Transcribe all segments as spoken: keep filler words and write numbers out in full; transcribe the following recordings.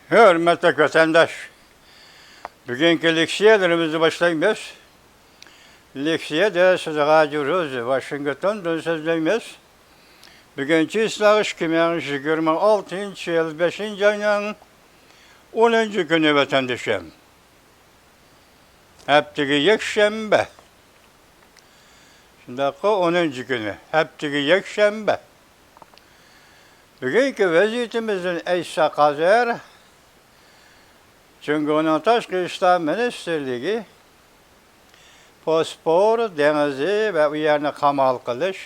ھۆرمەتلىك ۋەتەنداش، بۈگۈنكى لېكسىيەلىرىمىزنى باشلايمىز. لېكسىيەدە سىزغا جۇرۇز ۋاشىنگتوندىن سۆزلەيمىز. بۈگۈن چىسلاغ ئىككى مىڭ يىگىرمە ئالتىنچى يىل، بەشىنچى ئاينىڭ ئونىنچى كۈنى، ۋەتەندىشىم. ھەپتىگە يەكشەنبە. شۇنداققۇ، ئونىنچى كۈنى، ھەپتىگە يەكشەنبە. بۈگۈنكى ۋەزىيىتىمىزدىن ئېيتساق ھازىر، جۇڭگونىڭ تاشقى ئىشلار مىنىستىرلىكى بوسپور دېڭىزى ۋە ئۇ يەرنى قامال قىلىش،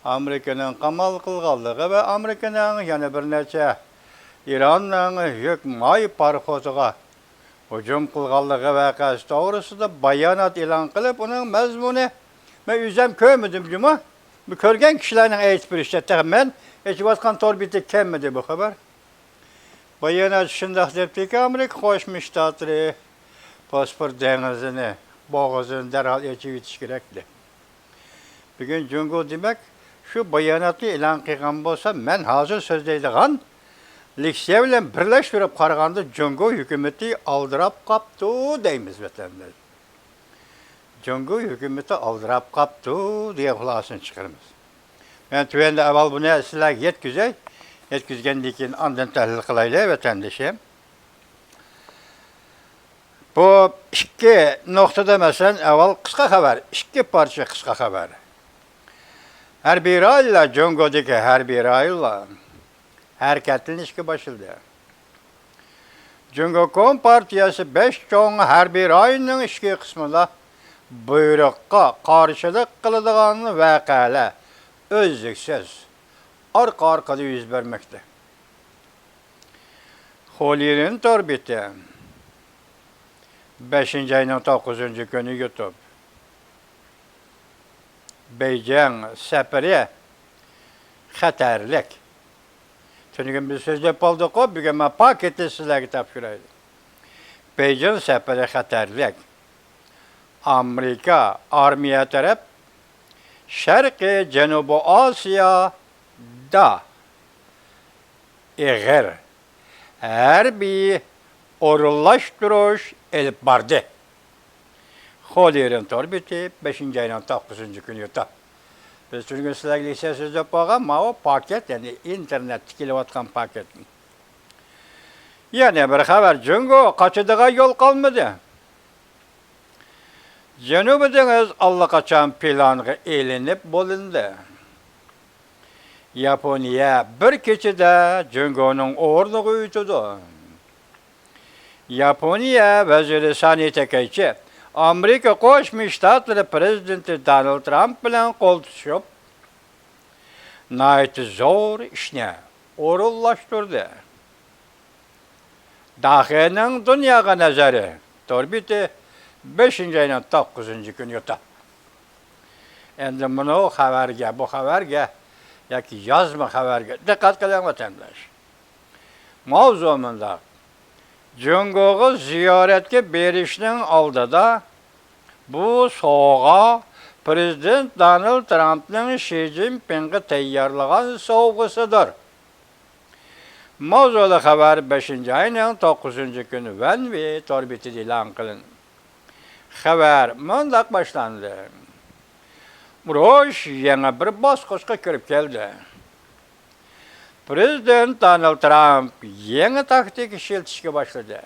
ئامېرىكىنىڭ قامال قىلغانلىقى ۋە ئامېرىكىنىڭ يەنە بىر نەچچە ئىراننىڭ يۈك ماي پاراخوتىغا ھۇجۇم قىلغانلىقى ۋەقەسى توغرىسىدا بايانات ئېلان قىلىپ، ئۇنىڭ مەزمۇنى مەن ئۆزۈم كۆرمىدىم جۇمۇ. بۇ كۆرگەن كىشىلەرنىڭ ئېيتىپ بېرىشىچە، تېخى مەن ئېچىۋاتقان تور بېتىگە كەلمىدى بۇ خەۋەر. باياناتچى شۇنداق دەپتىكى، ئامېرىكا قوشما شتاتلىرى بوسپور دېڭىزىنى، بوغۇزىنى دەرھال ئېچىۋېتىش كېرەك دەپ. بۈگۈن جۇڭگو، دېمەك، شۇ باياناتنى ئېلان قىلغان بولسا، مەن ھازىر سۆزلەيدىغان لېكسىيە بىلەن بىرلەشتۈرۈپ قارىغاندا، جۇڭگو ھۆكۈمىتى ئالدىراپ قاپتۇ دەيمىز، ۋەتەنداش. جۇڭگو ھۆكۈمىتى ئالدىراپ قاپتۇ دېگەن خۇلاسىنى چىقىرىمىز. مەن تۆۋەندە ئاۋۋال بۇنى سىلەرگە يەتكۈزەي. يەتكۈزگەندىن كېيىن ئاندىن تەھلىل قىلايلى، ۋەتەندىشىم. بۇ ئىككى نۇقتىدا، مەسىلەن، ئاۋۋال قىسقا خەۋەر، ئىككى پارچە قىسقا خەۋەر. ھەربىي رايونلار، جۇڭگودىكى ھەربىي رايونلار ھەرىكەتلىنىشكە باشلىدى. جۇڭگو كومپارتىيەسى بەش چوڭ ھەربىي رايوننىڭ ئىچكى قىسمىدا بۇيرۇققا قارشىلىق قىلىدىغان ۋەقەلەر ئۈزلۈكسىز ئارقا-ئارقىدىن يۈز بەرمەكتە. خولىرىن تور بېتى، بەشىنچى ئاينىڭ توققۇزىنچى كۈنى يۇتۇپ، بېيجىڭ سەپىرى خەتەرلىك. تۈنۈگۈن بىز سۆزلەپ بولدۇققۇ، بۈگۈن مەن پاكىتنى سىلەرگە تاپشۇرايلى. بېيجىڭ سەپىرى خەتەرلىك. ئامېرىكا ئارمىيە تەرەپ شەرقىي جەنۇبىي ئاسىيادا ئېغىر ھەربىي ئورۇنلاشتۇرۇش ئېلىپ باردى. خولىرىن تور بېتى، بەشىنچى ئاينىڭ توققۇزىنچى كۈنى يۇتۇپ. بىز تۈنۈگۈن سىلەرگە لېكسىيە سۆزلەپ بولغان ماۋۇ پاكىت، يەنى ئىنتېرنېتتە كېلىۋاتقان پاكىت. يەنە بىر خەۋەر، جۇڭگو قاچىدىغان يول قالمىدى. جەنۇبىي دېڭىز ئاللىقاچان پىلانغا ئېلىنىپ بولۇندى. ياپونىيە بىر كېچىدە جۇڭگونىڭ ئورنىغا ئۆتىدۇ. ياپونىيە ۋەزىرى سانى تاكەيچى ئامېرىكا قوشما شتاتلىرى پىرېزىدېنتى دونالد ترامپ بىلەن قول تۇتۇشۇپ، ناھايىتى زور ئىشنى ئورۇنلاشتۇردى. داخېنىڭ دۇنياغا نەزىرى تور بېتى، بەشىنچى ئاينىڭ توققۇزىنچى كۈنى يۇتۇپ. ئەمدى مۇنۇ خەۋەرگە، بۇ خەۋەرگە ياكى يازما خەۋەرگە دىققەت قىلىڭ، ۋەتەنداش. ماۋزۇ مۇنداق. جۇڭگوغا زىيارەتكە بېرىشنىڭ ئالدىدا بۇ سوۋغا پىرېزىدېنت دونالد ترامپنىڭ شى جىنپىڭغا تەييارلىغان سوۋغىسىدۇر. ماۋزۇلۇق خەۋەر بەشىنچى ئاينىڭ توققۇزىنچى كۈنى ۋەنۋى تور بېتىدە ئېلان قىلىندى. خەۋەر مۇنداق باشلاندى. ئۇرۇش يېڭى بىر باسقۇچقا كىرىپ كەلدى. پىرېزىدېنت دونالد ترامپ يېڭى تاكتىكا ئىشلىتىشكە باشلىدى.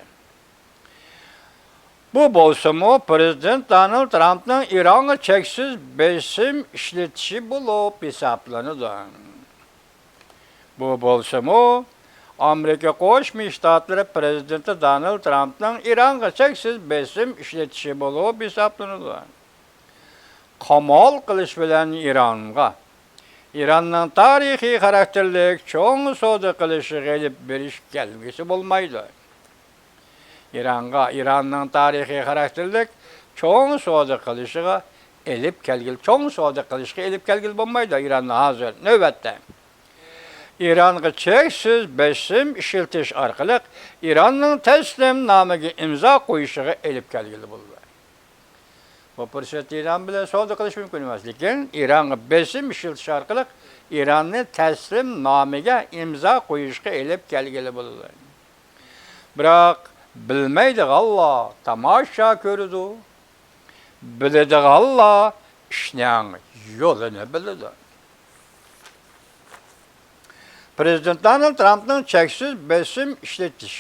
بۇ بولسىمۇ پىرېزىدېنت دونالد ترامپنىڭ ئىرانغا چەكسىز بېسىم ئىشلىتىشى بولۇپ ھېسابلىنىدۇ. بۇ بولسىمۇ ئامېرىكا قوشما شتاتلىرى پىرېزىدېنتى دونالد ترامپنىڭ ئىرانغا چەكسىز بېسىم ئىشلىتىشى بولۇپ ھېسابلىنىدۇ. قامال قىلىش بىلەن ئىرانغا، ئىراننىڭ تارىخىي خاراكتېرلىك چوڭ سودا قىلىشىغا ئېلىپ بېرىش كەلگۈسى بولمايدۇ. ئىرانغا، ئىراننىڭ تارىخىي خاراكتېرلىك چوڭ سودا قىلىشىغا ئېلىپ كەلگىلى، چوڭ سودا قىلىشقا ئېلىپ كەلگىلى بولمايدۇ ئىراننى ھازىر نۆۋەتتە. ئىرانغا چەكسىز بېسىم ئىشلىتىش ئارقىلىق ئىراننىڭ تەسلىمنامىگە ئىمزا قويۇشىغا ئېلىپ كەلگىلى بولىدۇ. بۇ پۇرسەتتە ئىران بىلەن سودا قىلىش مۇمكىن ئەمەس، لېكىن ئىرانغا بېسىم ئىشلىتىش ئارقىلىق ئىراننى تەسلىمنامىگە ئىمزا قويۇشقا ئېلىپ كەلگىلى بولىدۇ. بىراق، بىلمەيدىغانلار تاماشا كۆرىدۇ، بىلىدىغانلار ئىشنىڭ يولىنى بىلىدۇ. پىرېزىدېنت دونالد ترامپنىڭ چەكسىز بېسىم ئىشلىتىش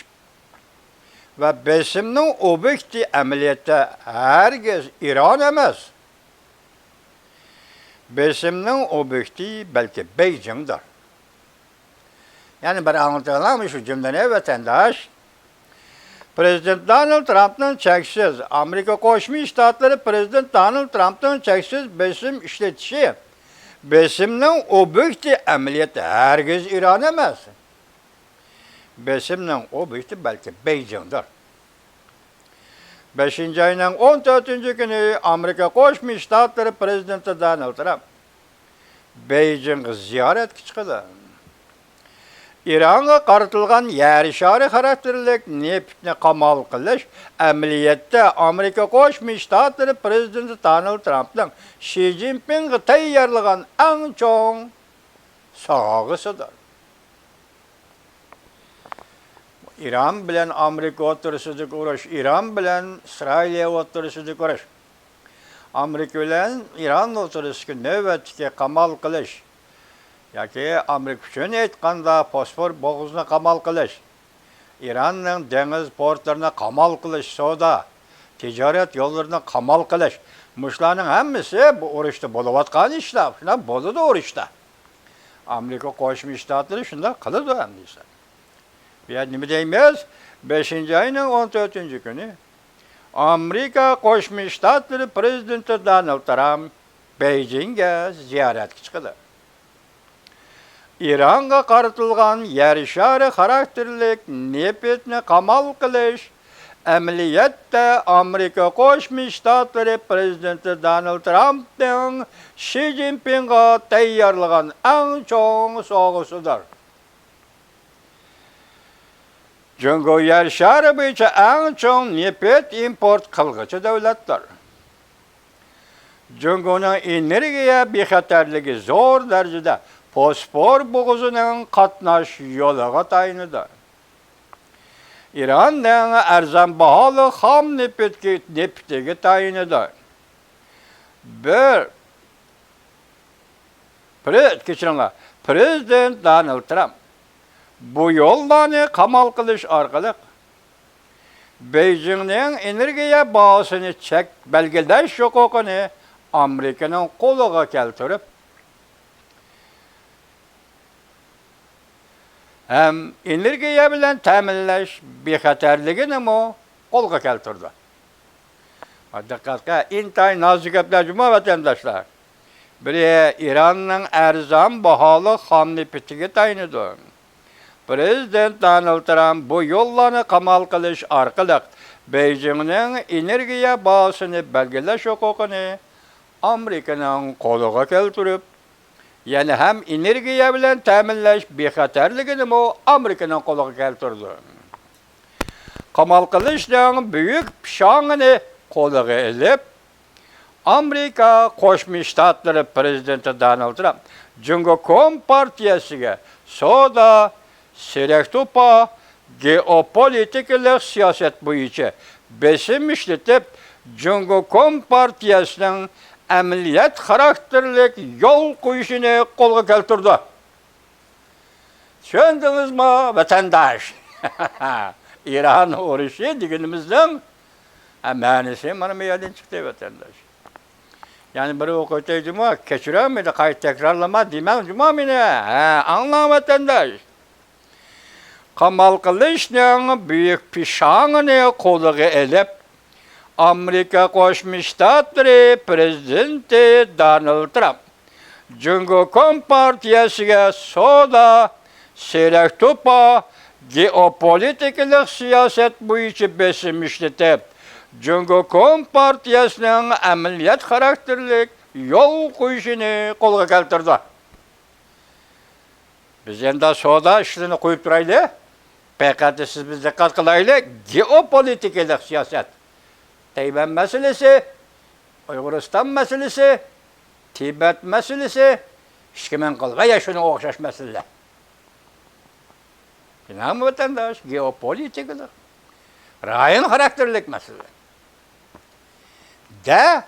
ۋە بېسىمنىڭ ئوبيېكتى ئەمەلىيەتتە ھەرگىز ئىران ئەمەس. بېسىمنىڭ ئوبيېكتى بەلكى بېيجىڭدۇر. يەنە بىر ئاڭلىتىۋالامۇ شۇ جۈملىنى، ۋەتەنداش؟ پىرېزىدېنت دونالد ترامپنىڭ چەكسىز، ئامېرىكا قوشما شتاتلىرى پىرېزىدېنت دونالد ترامپنىڭ چەكسىز بېسىم ئىشلىتىشى، بېسىمنىڭ ئوبيېكتى ئەمەلىيەتتە ھەرگىز ئىران ئەمەس. بېسىمنىڭ ئوبيېكتى بەلكى بېيجىڭدۇر. بەشىنچى ئاينىڭ ئون تۆتىنچى كۈنى ئامېرىكا قوشما شتاتلىرى پىرېزىدېنتى دونالد ترامپ بېيجىڭغا زىيارەتكە چىقىدۇ. ئىرانغا قارىتىلغان يەر شارى خاراكتېرلىك نېفىتنى قامال قىلىش ئەمەلىيەتتە ئامېرىكا قوشما شتاتلىرى پىرېزىدېنتى دونالد ترامپنىڭ شى جىنپىڭغا تەييارلىغان ئەڭ چوڭ سوۋغىسىدۇر. ئىران بىلەن ئامېرىكا ئوتتۇرىسىدىكى ئۇرۇش، ئىران بىلەن ئىسرائىلىيە ئوتتۇرىسىدىكى ئۇرۇش، ئامېرىكا بىلەن ئىران ئوتتۇرىسىدىكى نۆۋەتتىكى قامال قىلىش ياكى ئامېرىكا ئۈچۈن ئېيتقاندا فوسفور بوغۇزىنى قامال قىلىش، ئىراننىڭ دېڭىز پورتلىرىنى قامال قىلىش، سودا، تىجارەت يوللىرىنى قامال قىلىش، مۇشۇلارنىڭ ھەممىسى بۇ ئۇرۇشتا بولۇۋاتقان ئىشلار. شۇنداق بولىدۇ ئۇرۇشتا. ئامېرىكا قوشما شتاتلىرى شۇنداق قىلىدۇ ئەمدىسە. بۇ يەردە نېمە دەيمىز؟ بەشىنچى ئاينىڭ ئون تۆتىنچى كۈنى ئامېرىكا قوشما شتاتلىرى پىرېزىدېنتى دونالد ترامپ بېيجىڭگە زىيارەتكە چىقىدۇ. ئىرانغا قارىتىلغان يەر شارى خاراكتېرلىك نېفىتنى قامال قىلىش ئەمەلىيەتتە ئامېرىكا قوشما شتاتلىرى پىرېزىدېنتى دونالد ترامپنىڭ شى جىنپىڭغا تەييارلىغان ئەڭ چوڭ سوۋغىسىدۇر. جۇڭگو يەر شارى بويىچە ئەڭ چوڭ نېفىت ئىمپورت قىلغۇچى دۆلەتتۇر. جۇڭگونىڭ ئېنېرگىيە بىخەتەرلىكى زور دەرىجىدە فوسفور بوغۇزىنىڭ قاتناش يولىغا تايىنىدۇ. ئىراننىڭ ئەرزان باھالىق خام نېفىتكە، نېفىتىگە تايىنىدۇ. بىر پرې-، كەچۈرۈڭلار، پىرېزىدېنت دونالد ترامپ بۇ يوللارنى قامال قىلىش ئارقىلىق بېيجىڭنىڭ ئېنېرگىيە باھاسىنى چەك-، بەلگىلەش ھوقۇقىنى ئامېرىكىنىڭ قولىغا كەلتۈرۈپ، ھەم ئېنېرگىيە بىلەن تەمىنلەش بىخەتەرلىكىنىمۇ قولغا كەلتۈردى. دىققەتكە، ئىنتايىن نازۇك گەپلەر جۇمۇ، ۋەتەنداشلار. بىرى، ئىراننىڭ ئەرزان باھالىق خام نېفىتىگە تايىنىدۇ. پىرېزىدېنت دونالد ترامپ بۇ يوللارنى قامال قىلىش ئارقىلىق بېيجىڭنىڭ ئېنېرگىيە باھاسىنى بەلگىلەش ھوقۇقىنى ئامېرىكىنىڭ قولىغا كەلتۈرۈپ، يەنە ھەم ئېنېرگىيە بىلەن تەمىنلەش بىخەتەرلىكىنىمۇ ئامېرىكىنىڭ قولىغا كەلتۈردى. قامال قىلىشنىڭ بۈيۈك پىشاڭىنى قولىغا ئېلىپ، ئامېرىكا قوشما شتاتلىرى پىرېزىدېنتى دونالد ترامپ جۇڭگو كومپارتىيەسىگە سودا، سېرەك توپا، گېئوپولىتىكىلىق سىياسەت بويىچە بېسىم ئىشلىتىپ، جۇڭگو كومپارتىيەسىنىڭ ئەمەلىيەت خاراكتېرلىك يول قويۇشىنى قولغا كەلتۈردى. چۈشەندىڭىزمۇ، ۋەتەنداش؟ ئىران ئۇرۇشى دېگىنىمىزنىڭ، ھە، مەنىسى مانا بۇ يەردىن چىقتى، ۋەتەنداش. يەنە بىر ئوقۇۋېتەي جۇمۇ، كەچۈرەمىدى، قايتا تەكرارلىما دېمەڭ جۇمۇ مېنى. ھە، ئاڭلاڭ، ۋەتەنداش. قامال قىلىشنىڭ بۈيۈك پىشاڭىنى قولىغا ئېلىپ، ئامېرىكا قوشما شتاتلىرى پىرېزىدېنتى دونالد ترامپ جۇڭگو كومپارتىيەسىگە سودا، سېرەك توپا، گېئوپولىتىكىلىق سىياسەت بويىچە بېسىم ئىشلىتىپ، جۇڭگو كومپارتىيەسىنىڭ ئەمەلىيەت خاراكتېرلىك يول قويۇشىنى قولغا كەلتۈردى. بىز ئەمدى سودا ئىشلىرىنى قويۇپ تۇرايلى. پەقەت سىز بىز دىققەت قىلايلى، گېئوپولىتىكىلىق سىياسەت. تەيۋەن مەسىلىسى، ئۇيغۇرىستان مەسىلىسى، تىبەت مەسىلىسى، ئىككى مىڭ قىلىپ ۋە يا شۇنىڭغا ئوخشاش مەسىلىلەر. بىنامۇ ۋەتەنداش، گېئوپولىتىكىلىق. رايون خاراكتېرلىك مەسىلە. دە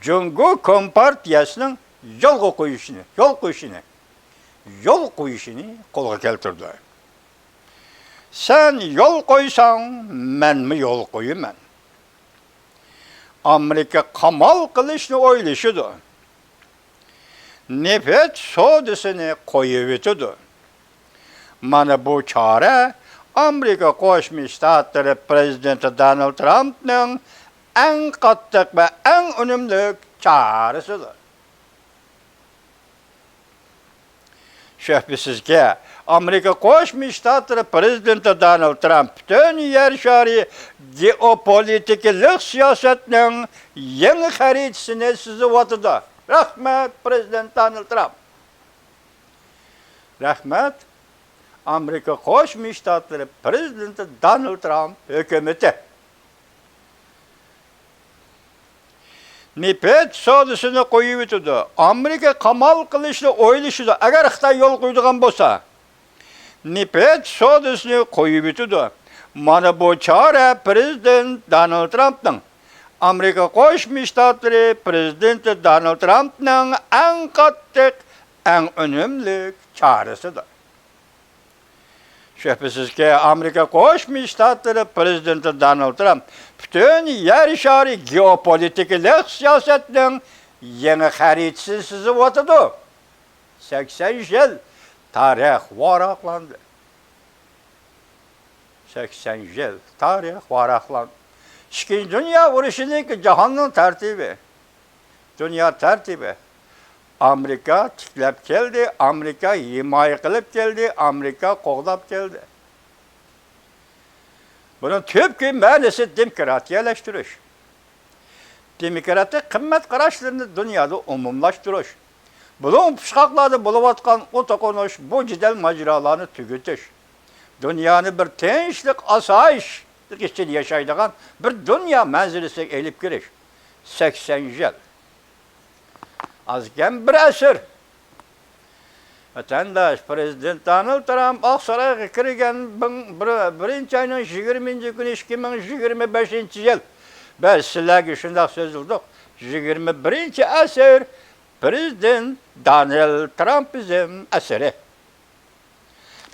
جۇڭگو كومپارتىيەسىنىڭ يولغا قويۇشىنى، يول قويۇشىنى، يول قويۇشىنى قولغا كەلتۈردى. سەن يول قويساڭ، مەنمۇ يول قويىمەن. ئامېرىكا قامال قىلىشنى ئويلىشىدۇ. نېفىت سودىسىنى قويۇۋېتىدۇ. مانا بۇ چارە ئامېرىكا قوشما شتاتلىرى پرېزىدېنتى دونالد ترامپنىڭ ئەڭ قاتتىق ۋە ئەڭ ئۈنۈملۈك چارىسىدۇر. شۈبھىسىزكى، ئامېرىكا قوشما شتاتلىرى پرېزىدېنتى دونالد ترامپ پۈتۈن يەر شارى گېئوپولىتىكىلىق سىياسەتنىڭ يېڭى خەرىتىسىنى سىزىۋاتىدۇ. رەھمەت، پرېزىدېنت دونالد ترامپ. رەھمەت، ئامېرىكا قوشما شتاتلىرى پرېزىدېنتى دونالد ترامپ ھۆكۈمىتى. نېفىت سودىسىنى قويۇۋېتىدۇ. ئامېرىكا قامال قىلىشنى ئويلىشىدۇ، ئەگەر خىتاي يول قويىدىغان بولسا. نېفىت سودىسىنى قويۇۋېتىدۇ. مانا بۇ چارە پرېزىدېنت دونالد ترامپنىڭ، ئامېرىكا قوشما شتاتلىرى پرېزىدېنتى دونالد ترامپنىڭ ئەڭ قاتتىق، ئەڭ ئۈنۈملۈك چارىسىدۇر. شۈبھىسىزكى، ئامېرىكا قوشما شتاتلىرى پرېزىدېنتى دونالد ترامپ پۈتۈن يەر شارى گېئوپولىتىكىلىق سىياسەتنىڭ يېڭى خەرىتىسىنى سىزىۋاتىدۇ. سەكسەن يىل تارىخ ۋاراقلاندى. سەكسەن يىل تارىخ ۋاراقلاندى. ئىككىنچى دۇنيا ئۇرۇشىدىكى جاھاننىڭ تەرتىپى، دۇنيا تەرتىپى. ئامېرىكا تىكلەپ كەلدى، ئامېرىكا ھىمايە قىلىپ كەلدى، ئامېرىكا قوغداپ كەلدى. بۇنىڭ تۈپكى مەنىسى دېموكراتىيەلەشتۈرۈش. دېموكراتىك قىممەت قاراشلىرىنى دۇنيادا ئومۇملاشتۇرۇش. بۇلۇڭ پۇچقاقلاردا بولۇۋاتقان ئۇ توقۇنۇش، بۇ جېدەل ماجىرالارنى تۈگىتىش. دۇنيانى بىر تىنچلىق، ئاسايىشلىق ئىچىدە ياشايدىغان بىر دۇنيا مەنزىرىسىگە ئېلىپ كىرىش. سەكسەن يىل. ئازكەم بىر ئەسىر. ۋەتەنداش، پرېزىدېنت دونالد ترامپ ئاقسارايغا كىرگەن بىر، بىرىنچى ئاينىڭ يىگىرمىنچى كۈنى، ئىككى مىڭ يىگىرمە بەشىنچى يىل. بىز سىلەرگە شۇنداق سۆزلىدۇق، يىگىرمە بىرىنچى ئەسىر پرېزىدېنت دونالد ترامپىزم ئەسىرى.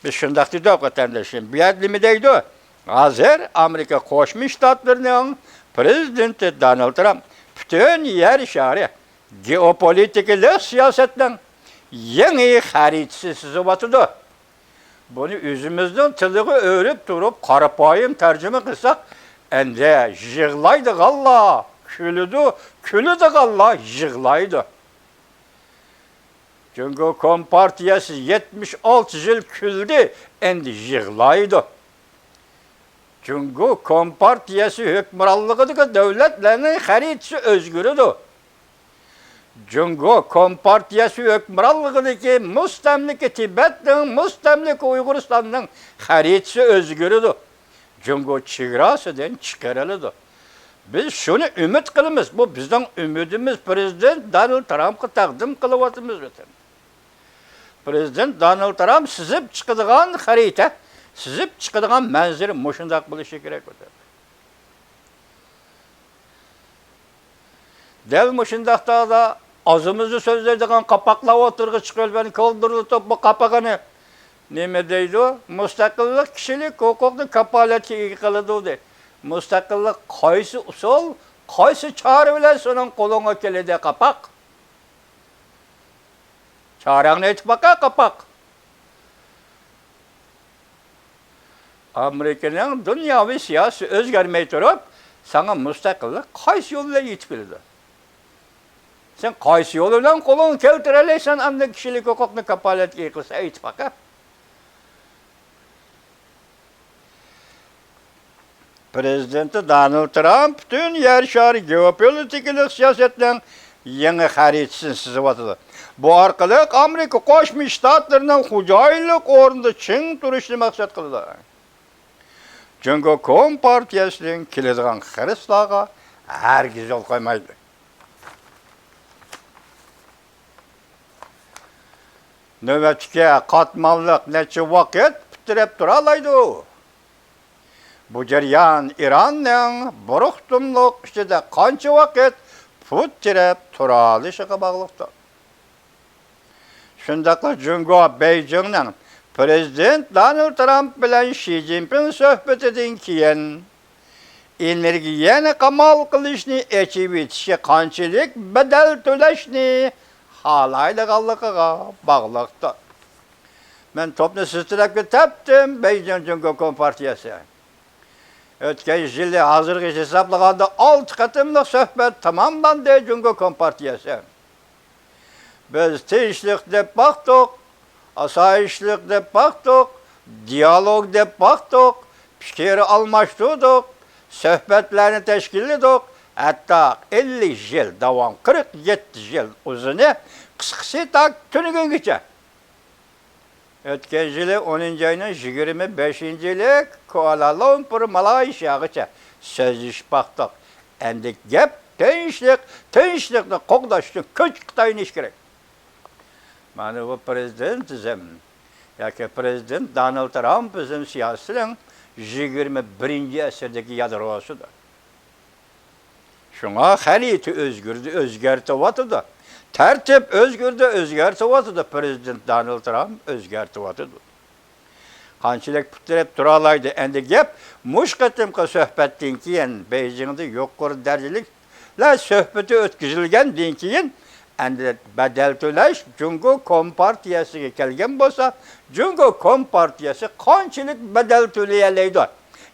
بىز شۇنداق دېدۇق، ۋەتەنداشلىرىم. بۇ يەردە نېمە دەيدۇ؟ ھازىر ئامېرىكا قوشما شتاتلىرىنىڭ پرېزىدېنتى دونالد ترامپ پۈتۈن يەر شارى گېئوپولىتىكىلىق سىياسەتنىڭ يېڭى خەرىتىسى سىزىۋاتىدۇ. بۇنى ئۆزىمىزنىڭ تىلىغا ئۆرۈپ تۇرۇپ، قارىپايىم تەرجىمە قىلساق، ئەندى يىغلايدىغانلار كۈلىدۇ، كۈلىدىغانلار يىغلايدۇ. جۇڭگو كومپارتىيەسى يەتمىش ئالتە يىل كۈلدى، ئەندى يىغلايدۇ. جۇڭگو كومپارتىيەسى ھۆكۈمرانلىقىدىكى دۆلەتلەرنىڭ خەرىتىسى ئۆزگىرىدۇ. جۇڭگو كومپارتىيەسى ھۆكۈمرانلىقىدىكى مۇستەملىكە تىبەتنىڭ، مۇستەملىكە ئۇيغۇرىستاننىڭ خەرىتىسى ئۆزگىرىدۇ. جۇڭگو چېگراسىدىن چىقىرىلىدۇ. بىز شۇنى ئۈمىد قىلىمىز. بۇ بىزنىڭ ئۈمىدىمىز، پرېزىدېنت دونالد ترامپقا تەقدىم قىلىۋاتىمىز، ۋەتەن. پرېزىدېنت دونالد ترامپ سىزىپ چىقىدىغان خەرىتە، سىزىپ چىقىدىغان مەنزىرە مۇشۇنداق بولۇشى كېرەك، ۋەتەن. دەل مۇشۇنداق چاغدا ئاغزىمىزدا سۆزلەيدىغان قاپاقلار ئوتتۇرىغا چىقىۋېلىپ، يەنە كولدۇرلىتىپ بۇ قاپىقىنى نېمە دەيدۇ؟ مۇستەقىللىق كىشىلىك ھوقۇقنى كاپالەتكە ئىگە قىلىدۇ، دەي. مۇستەقىللىق قايسى ئۇسۇل، قايسى چارە بىلەن سېنىڭ قولۇڭغا كېلىدۇ، قاپاق؟ چارەڭنى ئېيتىپ باقە، قاپاق. ئامېرىكىنىڭ دۇنياۋى سىياسىتى ئۆزگەرمەي تۇرۇپ، ساڭا مۇستەقىللىق قايسى يول بىلەن يېتىپ كېلىدۇ؟ سەن قايسى يول بىلەن قولۇڭغا كەلتۈرەلەيسەن، ئاندىن كىشىلىك ھوقۇقنى كاپالەتكە ئىگە قىلسا، ئېيتىپ باقە. پرېزىدېنتى دونالد ترامپ پۈتۈن يەر شارى گېئوپولىتىكىلىق سىياسەتنىڭ يېڭى خەرىتىسىنى سىزىۋاتىدۇ. بۇ ئارقىلىق ئامېرىكا قوشما شتاتلىرىنىڭ خوجايىنلىق ئورنىدا چىڭ تۇرۇشنى مەقسەت قىلىدۇ. جۇڭگو كومپارتىيەسىنىڭ كېلىدىغان خىرىسلارغا ھەرگىز يول قويمايدۇ. نۆۋەتتىكى قاتماللىق نەچچە ۋاقىت پۇت تىرەپ تۇرالايدۇ. بۇ جەريان ئىراننىڭ بىر قېتىملىق ئىچىدە قانچە ۋاقىت پۇت تىرەپ تۇرالىشىغا باغلىقتۇر. شۇنداقلا جۇڭگو بېيجىڭنىڭ پىرېزىدېنت دونالد ترامپ بىلەن شى جىنپىڭ سۆھبىتىدىن كېيىن ئېنېرگىيەنى قامال قىلىشنى ئېچىۋېتىشكە قانچىلىك بەدەل تۆلەشنى خالايدىغانلىقىغا باغلىقتۇر. مەن توپنى سىز تەرەپكە تەپتىم، بېيجىڭ جۇڭگو كومپارتىيەسى. ئۆتكەن يىلى ھازىرغىچە ھېسابلىغاندا ئالتە قېتىملىق سۆھبەت تاماملاندى، جۇڭگو كومپارتىيەسى. بىز تىنچلىق دەپ باقتۇق، ئاسايىشلىق دەپ باقتۇق، دىيالوگ دەپ باقتۇق، پىكىر ئالماشتۇردۇق، سۆھبەتلەرنى تەشكىللىدۇق. ھەتتا ئەللىك يىل داۋام، قىرىق يەتتە يىل ئۇزۇنى، قىسقىسى تاكى تۈنۈگۈنگىچە. ئۆتكەن يىلى ئونىنچى ئاينىڭ يىگىرمە بەشىنچى يىلى كۇئالا لۇمپۇر، مالايشىياغىچە سۆزلىشىپ باقتۇق. ئەمدى گەپ تىنچلىق، تىنچلىقنى قوغداشتىن كۈچ تايىنىش كېرەك. مانا بۇ پىرېزىدېنتىزم ياكى پىرېزىدېنت دونالد ترامپىزم سىياسىتىنىڭ يىگىرمە بىرىنچى ئەسىردىكى يادروسىدۇر. شۇڭا خەرىتە ئۆزگىرىدۇ، ئۆزگەرتىۋاتىدۇ. تەرتىپ ئۆزگىرىدۇ، ئۆزگەرتىۋاتىدۇ. پىرېزىدېنت دونالد ترامپ ئۆزگەرتىۋاتىدۇ. قانچىلىك پۇت تىرەپ تۇرالايدۇ؟ ئەمدى گەپ مۇشۇ قېتىمقى سۆھبەتتىن كېيىن، بېيجىڭدا يۇقىرى دەرىجىلىكلەر سۆھبىتى ئۆتكۈزۈلگەندىن كېيىن، ئەمدى بەدەل تۆلەش جۇڭگو كومپارتىيەسىگە كەلگەن بولسا، جۇڭگو كومپارتىيەسى قانچىلىك بەدەل تۆلىيەلەيدۇ؟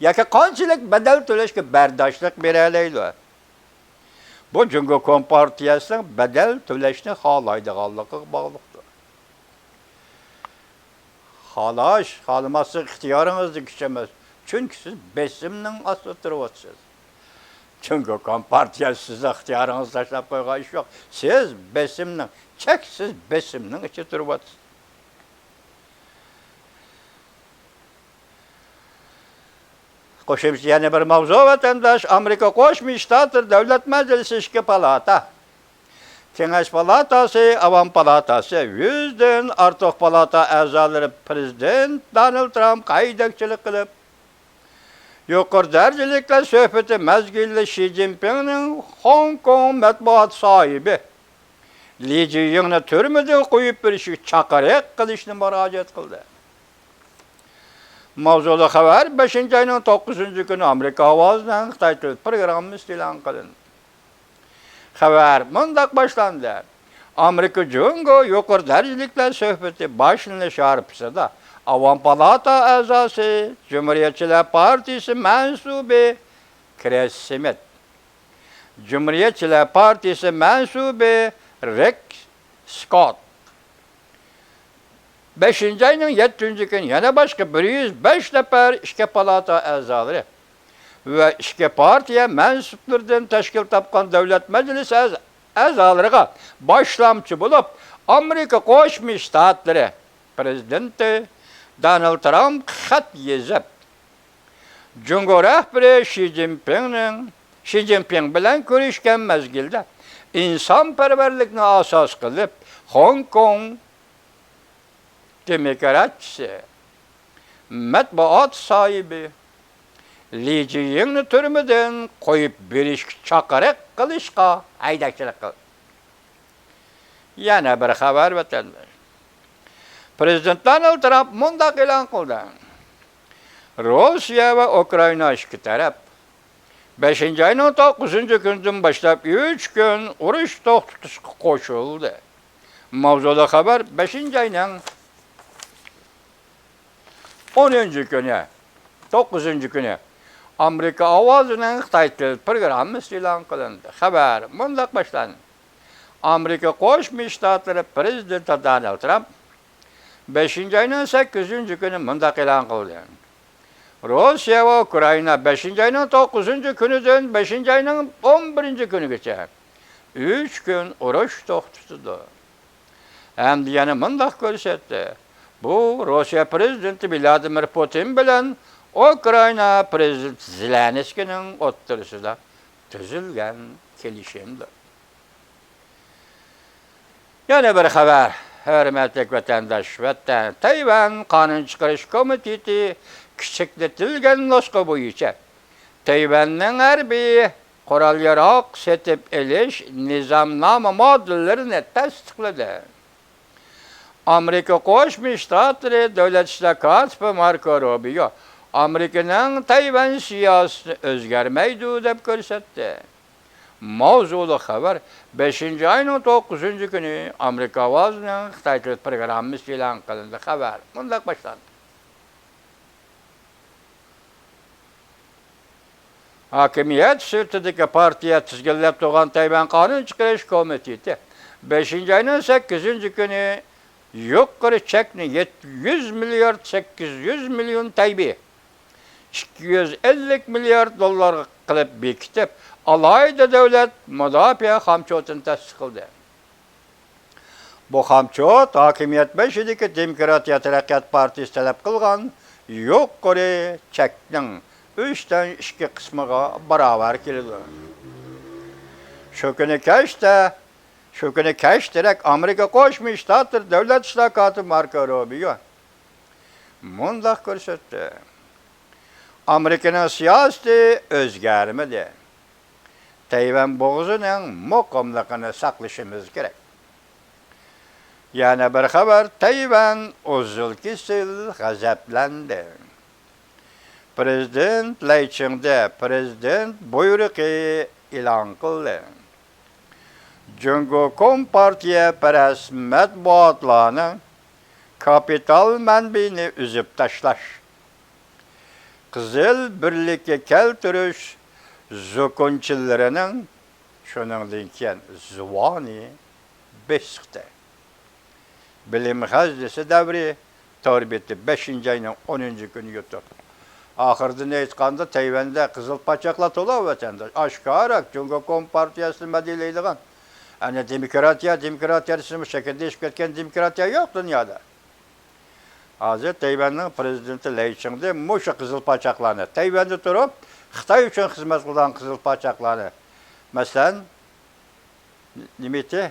ياكى قانچىلىك بەدەل تۆلەشكە بەرداشلىق بېرەلەيدۇ؟ بۇ جۇڭگو كومپارتىيەسىنىڭ بەدەل تۆلەشنى خالايدىغانلىقىغا باغلىقتۇر. خالاش، خالىماسلىق ئىختىيارىڭىزدا كۈچ ئەمەس. چۈنكى سىز بېسىمنىڭ ئاستىدا تۇرۇۋاتىسىز. جۇڭگو كومپارتىيەسى سىزنىڭ ئىختىيارىڭىزدا تاشلاپ قويغان ئىش يوق. سىز بېسىمنىڭ، چەكسىز بېسىمنىڭ ئىچىدە تۇرۇۋاتىسىز. قوشۇمچە يەنە بىر ماۋزۇ، ۋەتەنداش. ئامېرىكا قوشما شتاتلىرى دۆلەت مەجلىسى ئىككى پالاتا، كېڭەش پالاتاسى، ئاۋام پالاتاسى، يۈزدىن ئارتۇق پالاتا ئەزالىرى پىرېزىدېنت دونالد ترامپقا ھەيدەكچىلىك قىلىپ، يۇقىرى دەرىجىلىكلەر سۆھبىتى مەزگىلىدە شى جىنپىڭنىڭ خوڭكوڭ مەتبۇئات ساھىبى لى جىيىڭنى تۈرمىدىن قويۇپ بېرىشكە چاقىرىق قىلىشنى مۇراجىئەت قىلدى. ماۋزۇلۇق خەۋەر بەشىنچى ئاينىڭ توققۇزىنچى كۈنى ئامېرىكا ئاۋازىنىڭ خىتاي تىل پروگراممىسىدا ئېلان قىلىندى. خەۋەر مۇنداق باشلاندى: ئامېرىكا جۇڭگو يۇقىرى دەرىجىلىكلەر سۆھبىتى باشلىنىش ھارپىسىدا ئاۋام پالاتا ئەزاسى، جۇمھۇرىيەتچىلەر پارتىيىسى مەنسۇبى كرىس سمىت، جۇمھۇرىيەتچىلەر پارتىيىسى مەنسۇبى رىك سكوت، بەشىنچى ئاينىڭ يەتتىنچى كۈنى يەنە باشقا بىر يۈز بەش نەپەر ئىككى پالاتا ئەزالىرى ۋە ئىككى پارتىيە مەنسۇپلىرىدىن تەشكىل تاپقان دۆلەت مەجلىسى ئەز-، ئەزالىرىغا باشلامچى بولۇپ، ئامېرىكا قوشما شتاتلىرى پىرېزىدېنتى دونالد ترامپقا خەت يېزىپ، جۇڭگو رەھبىرى شى جىنپىڭنىڭ، شى جىنپىڭ بىلەن كۆرۈشكەن مەزگىلدە ئىنسانپەرۋەرلىكنى ئاساس قىلىپ، خوڭكوڭ دېموكراتچىسى، مەتبۇئات ساھىبى لى جىيىڭنى تۈرمىدىن قويۇپ بېرىشكە چاقىرىق قىلىشقا ھەيدەكچىلىك قىلدى. يەنە بىر خەۋەر، ۋەتەنداش. پىرېزىدېنت دونالد ترامپ مۇنداق ئېلان قىلدى: روسىيە ۋە ئۇكرائىنا ئىككى تەرەپ بەشىنچى ئاينىڭ توققۇزىنچى كۈنىدىن باشلاپ ئۈچ كۈن ئۇرۇش توختىتىشقا قوشۇلدى. ماۋزۇلۇق خەۋەر بەشىنچى ئاينىڭ ئونىنچى كۈنى، توققۇزىنچى كۈنى ئامېرىكا ئاۋازىنىڭ خىتاي تىل پروگراممىسى ئېلان قىلىندى. خەۋەر مۇنداق باشلاندى: ئامېرىكا قوشما شتاتلىرى پىرېزىدېنتى دونالد ترامپ بەشىنچى ئاينىڭ سەككىزىنچى كۈنى مۇنداق ئېلان قىلدى: روسىيە ۋە ئۇكرائىنا بەشىنچى ئاينىڭ توققۇزىنچى كۈنىدىن بەشىنچى ئاينىڭ ئون بىرىنچى كۈنىگىچە ئۈچ كۈن ئۇرۇش توختىتىدۇ. ھەمدە يەنە مۇنداق كۆرسەتتى: بۇ روسىيە پىرېزىدېنتى ۋلادىمىر پۇتىن بىلەن ئۇكرائىنا پىرېزىدېنتى زېلېنسكىينىڭ ئوتتۇرىسىدا تۈزۈلگەن كېلىشىمدۇر. يەنە بىر خەۋەر. ھۆرمەتلىك ۋەتەنداش، ۋەتەن، تەيۋەن قانۇن چىقىرىش كومىتېتى كىچىكلىتىلگەن نۇسخا بويىچە تەيۋەننىڭ ھەربىي قورال-ياراغ سېتىپ ئېلىش نىزامنامە ماددىلىرىنى تەستىقلىدى. ئامېرىكا قوشما شتاتلىرى دۆلەت ئىشلار كاتىپى ماركو روبىيو ئامېرىكىنىڭ تەيۋەن سىياسىتى ئۆزگەرمەيدۇ دەپ كۆرسەتتى. ماۋزۇلۇق خەۋەر بەشىنچى ئاينىڭ توققۇزىنچى كۈنى ئامېرىكا ئاۋازىنىڭ خىتاي تىل پروگراممىسى ئېلان قىلىندى. خەۋەر مۇنداق باشلاندى. ھاكىمىيەت سىرتىدىكى پارتىيە تىزگىنلەپ تۇرغان تەيۋەن قانۇن چىقىرىش كومىتېتى بەشىنچى ئاينىڭ سەككىزىنچى كۈنى يۇقىرى چەكنى يەتتە يۈز مىليارد سەككىز يۈز مىليون تەيبېي، ئىككى يۈز ئەللىك مىليارد دوللارغا قىلىپ بېكىتىپ، ئالاھىدە دۆلەت مۇداپىئە خامچوتىنى تەسىس قىلدى. بۇ خامچوت ھاكىمىيەت بېشىدىكى دېموكراتىيە تەرەققىيات پارتىيىسى تەلەپ قىلغان يۇقىرى چەكنىڭ ئۈچتىن ئىككى قىسمىغا باراۋەر كېلىدۇ. شۇ كۈنى كەچتە، شۇ كۈنى كەچتىرەك ئامېرىكا قوشما شتاتلىرى دۆلەت ئىشلار كاتىپى ماركو روبىيو مۇنداق كۆرسەتتى: ئامېرىكىنىڭ سىياسىتى ئۆزگەرمىدى. تەيۋەن بوغۇزىنىڭ مۇقىملىقىنى ساقلىشىمىز كېرەك. يەنە بىر خەۋەر، تەيۋەن ئۇزۇل-كېسىل غەزەپلەندى. پىرېزىدېنت لەي چىڭدې پىرېزىدېنت بۇيرۇقى ئېلان قىلدى. جۇڭگو كومپارتىيەپەرەس مەتبۇئاتلارنىڭ كاپىتال مەنبىيىنى ئۈزۈپ تاشلاش، قىزىل بىرلىككە كەلتۈرۈش زوكۇنچىلىرىنىڭ شۇنىڭدىن كېيىن زۇۋانى بېسىقتى. بىلىم خەزنىسى دەۋرى، تور بېتى، بەشىنچى ئاينىڭ ئونىنچى كۈنى يۇتۇق. ئاخىرىدىن ئېيتقاندا، تەيۋەندە قىزىل پاچاقلار تولا، ۋەتەنداش. ئاشكارا جۇڭگو كومپارتىيەسىنى مەدھىيەلەيدىغان. ئەنە دېموكراتىيە، دېموكراتىيە دېسىمۇ، شەكىلدىن ئېشىپ كەتكەن دېموكراتىيە يوق دۇنيادا. ھازىر تەيۋەننىڭ پىرېزىدېنتى لەي چىڭدې مۇشۇ قىزىل پاچاقلارنى، تەيۋەندە تۇرۇپ خىتاي ئۈچۈن خىزمەت قىلىدىغان قىزىل پاچاقلارنى، مەسىلەن، نېمىتى،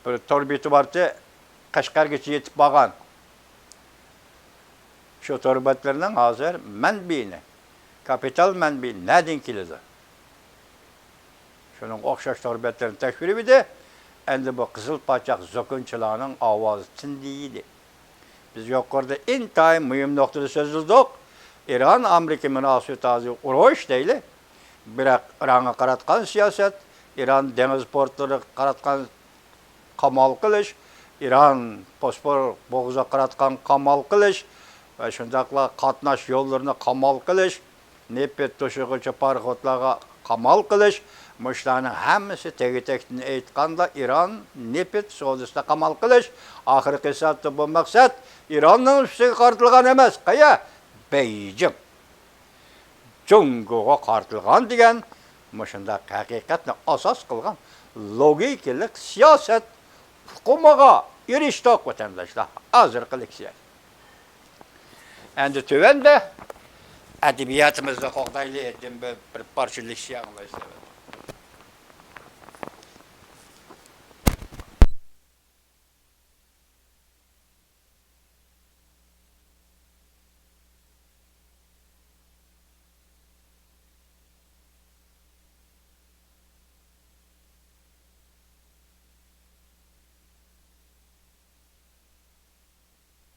بىر تور بېتى بارتى، قەشقەرگىچە يېتىپ بارغان. شۇ تور بەتلىرىنىڭ ھازىر مەنبىيىنى، كاپىتال مەنبىيى نەدىن كېلىدۇ؟ شۇنىڭغا ئوخشاش تور بەتلىرىنى تەكشۈرۈۋىدى. ئەمدى بۇ قىزىل پاچاق زوكۇنچىلارنىڭ ئاۋازى تىندى. بىز يۇقىرىدا ئىنتايىن مۇھىم نۇقتىدا سۆزلىدۇق. ئىران ئامېرىكا مۇناسىۋىتى ھازىر ئۇرۇش دەيلى. بىراق ئىرانغا قاراتقان سىياسەت، ئىران دېڭىز پورتلىرىغا قاراتقان قامال قىلىش، ئىران بوسپور بوغۇزىغا قاراتقان قامال قىلىش ۋە شۇنداقلا قاتناش يوللىرىنى قامال قىلىش، نېفىت توشۇغۇچى پاراخوتلارغا قامال قىلىش، مۇشۇلارنىڭ ھەممىسى تېگى-تەكتىدىن ئېيتقاندا ئىران نېفىت سودىسىدا قامال قىلىش. ئاخىرقى ھېسابتا بۇ مەقسەت ئىراننىڭ ئۈستىگە قارىتىلغان ئەمەس. قەيە؟ بېيجىڭ. جۇڭگوغا قارىتىلغان دېگەن مۇشۇنداق ھەقىقەتنى ئاساس قىلغان لوگىكىلىق سىياسەت ئۇقۇمىغا ئېرىشتۇق، ۋەتەنداشلار. ھازىرقى لېكسىيە. ئەمدى تۆۋەندە ئەدەبىياتىمىزنى قوغدايلى، دېدىم، بىر، بىر پارچە لېكسىيە ئاڭلايسىلەر.